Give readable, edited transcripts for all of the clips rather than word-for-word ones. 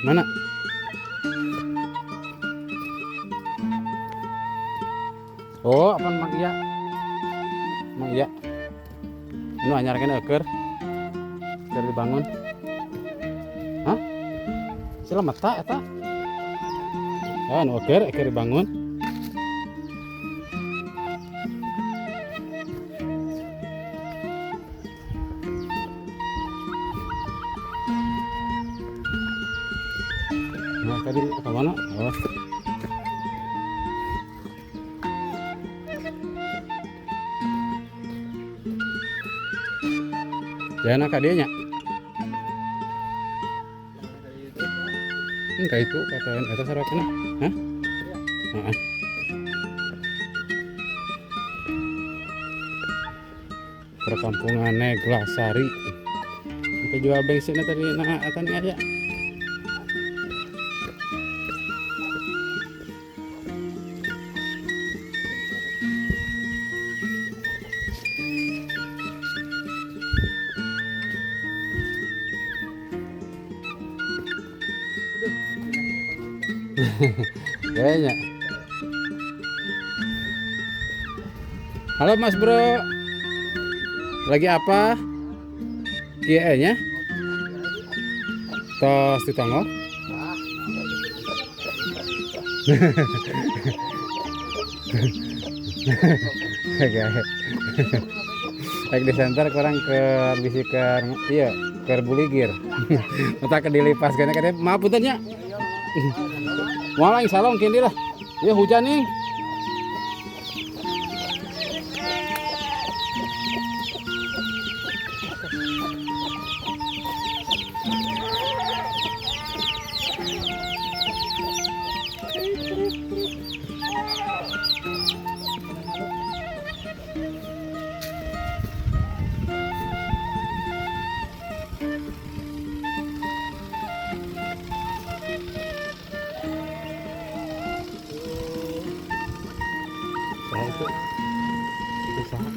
Mana? Oh, apa Mang Iya? Mang Iya. Nu anyar keneh eueur. Keur dibangun. Hah? Selamat tak eta? Ah, nu eueur keur dibangun. Nah, tadi ke mana? Oh. Jangan ka dieu nya. Ka itu kata eta sarua keneh. Hah? Heeh. Perkampungan Neglasari. Kita jual bensinnya tadi nah eta nih aya. Kayaknya. Halo Mas Bro. Lagi apa? Kieu nya? Tos ditongol. Oke. Rek di center kurang ke bisi ke iya ke buligir. Mata ke dilipas kene kene maaf punten nya. Moal aing salong kini lah. Ya hujan nih. Saha itu? Itu saha?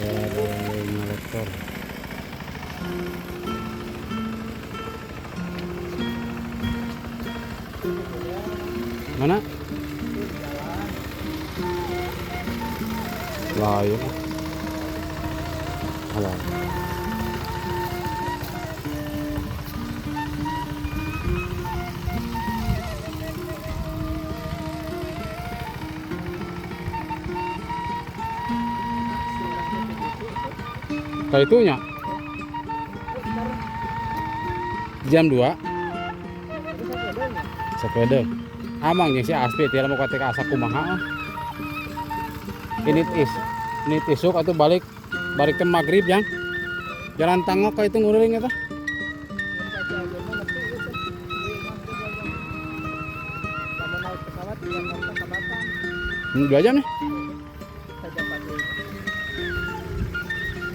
Ada 5 lektor. Mana? Lain. Halo. Kayak itunya. Jam 2. Sepeda. Amang jeung si Aspi tiara mau ka asa kumaha. Ini is. Ini isuk atau balik balik ke maghrib yang jalan tangok ka itu nguring eta. 2 jam nih.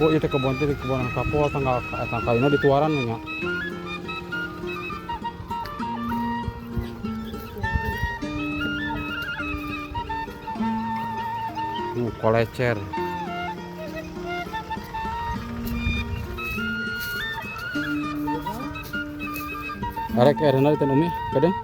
Oh, itu kebun teh di kebun kapol tanggal tanggal ini dituaran nya. Kolecer. Arek erena di umi kadang.